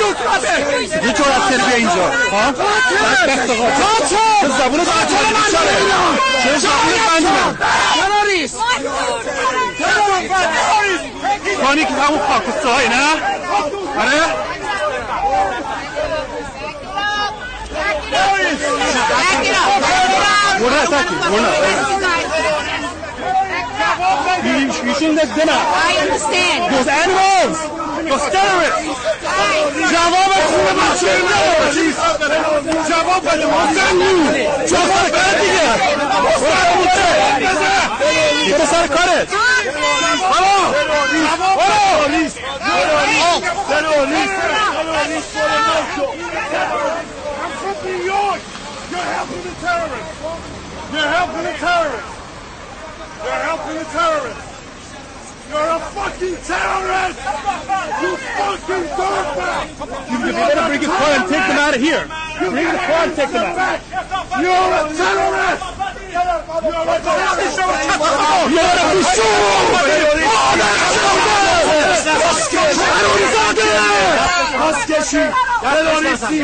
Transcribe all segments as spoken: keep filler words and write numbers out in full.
یه جرأت داری بیا اینجا، ها؟ بدبخت آقا. تو زبونت بند کن، بیچاره. چرا زبونت بند کن؟ تروریست! تروریست! پانیک همون خاکوستاهایی، نه؟ آره؟ We're not attacking. We're not. You, you shouldn't have done that. I understand. Those animals! Those terrorists! جواب خون بچه‌ها رو نده! جواب بده! مستنگو! جواب بده دیگه! مستنگو! تو سر کارت! برو! برو! تروریست! تروریست! تروریست! I'm from New York! You're helping the terrorists! You're helping the terrorists! You're helping the terrorists! You're a fucking terrorist! You fucking dirtbag! You better bring your car and take them out of here. Bring the car and take them out. You're a terrorist! You're a terrorist! You're a terrorist! تروریست! تروریست! تروریستی!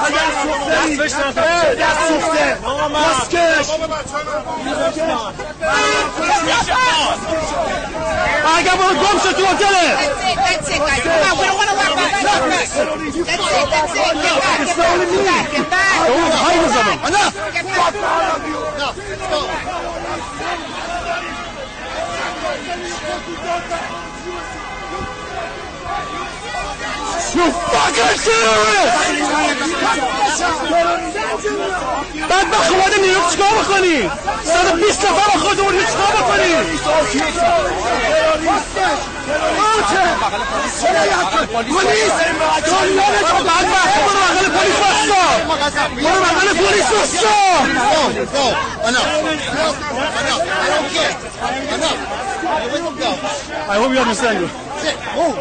اگر سوخته! اگر سوخته! پاسکش! اگر برو گم شو تو هتله! That's it, that's it, guys. Come on, we don't wanna work with terrorists. That's it, that's it. Get back, get back, get back. Get back. Get back. You fucking terrorist! بدبخت اومده نیویورک چیکار بکنی؟ صد و بیست نفر با خود اومدی چیکار بکنی؟ پلیس! دنیا رو بدبخت برو بغل پلیس واستا! برو بغل پلیس واستا! No, no, enough. Enough. I don't care. Enough. Let them go. I hope you understand. Sit. Move.